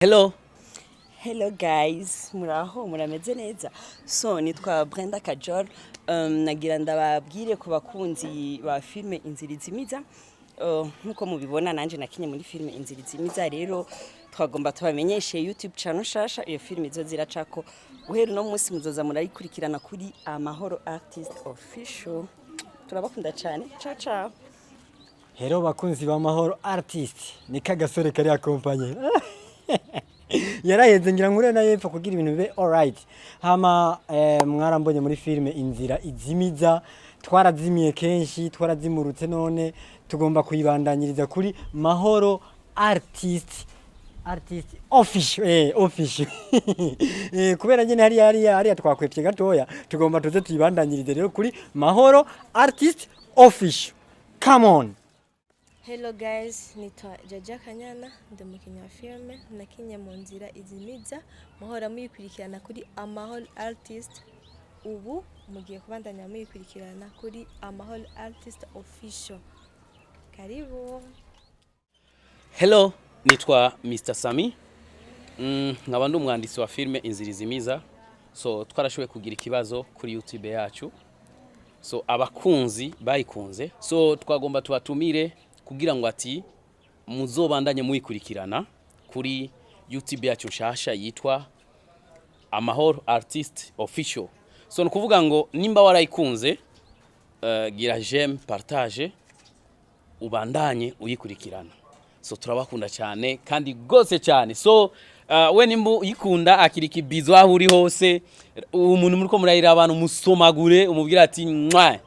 Hello. Hello guys, muraho, murameze neza? So nitwa Brenda Kajol. Nagira ndababwire ku bakunzi ba filme Inzira Izimiza. Nkuko mubibona, nanje nakinye muri filme Inzira Izimiza. Rero twagomba tubamenyeshe YouTube channel shasha iyo filme izo ziracako guhera uno munsi. Muzoza murayikurikirana kuri Amahoro Artist Official. Turabakunda cyane, ciao ciao. Hello bakunzi ba Mahoro Artist, ni kagasore kari akompanye yaraheze, ngira nkure na yepfo kugira ibintu bibe alright. Hama mwarambonye muri filme Inzira Izimiza. Twarazimiye kenshi, twarazimurutse, none tugomba kuyibandanyiriza kuri Mahoro Artist Official, official, kubera nyene hariya twakwepye gatoya, tugomba tuze tuyibandanyirize rero kuri Mahoro Artist Official. Come on. Hello guys, nitwa Jaja Kanyana, ndi umukinnyi wa filime, nakinye mu Nzira Izimiza, muhora muyikurikirana kuri Amahoro Artist. Ubu mugiye kubandanya muyikurikirana kuri Amahoro Artist Official. Karibu. Hello, nitwa Mr. Sami. Nkaba ndi umwanditsi wa filme Inzira Izimiza. So twarashoboye kugira ikibazo kuri YouTube yacu. So abakunzi bayikunze. So twagomba tubatumire kugira ngo ati muzobandanye muyikurikirana kuri YouTube yacu nshasha yitwa Amahoro Artist Official. So ni ukuvuga ngo nimba warayikunze, gira j'aime, partage, ubandanye uyikurikirana. So turabakunda cyane kandi gose cyane. So we nimba uyikunda, akira ikibizo aho uri hose. Umuntu muriko murayira abantu, musomagure, umubwira ati mwa.